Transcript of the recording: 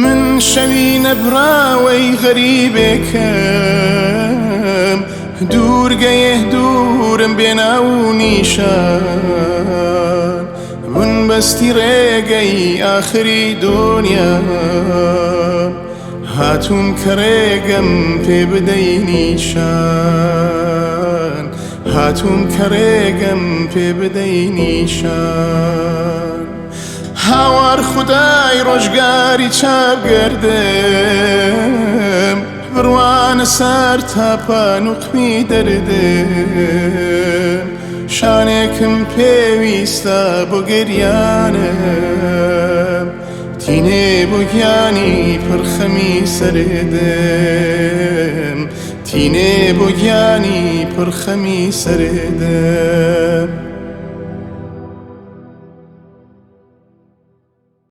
من شەوی نەبراوەی غەریبێکم، دوورگەیه دوورم بێ ناو و نیشان، بنبەستی ڕێگەی ئاخری دونیام، هاتووم کە ڕێگەم پێ بدەی نیشان، هاتووم کە ڕێگەم پێ بدەی نیشان. هاوار خودای ڕۆژگاری چاپ گەردم، بڕوانە سەر تاپا نوقمی دەردم، شانێکم پێویستە بۆ گریانم، تینێ بۆ گیانی پڕخەمی سەردم، تینێ بۆ گیانی پڕخەمی سەردم.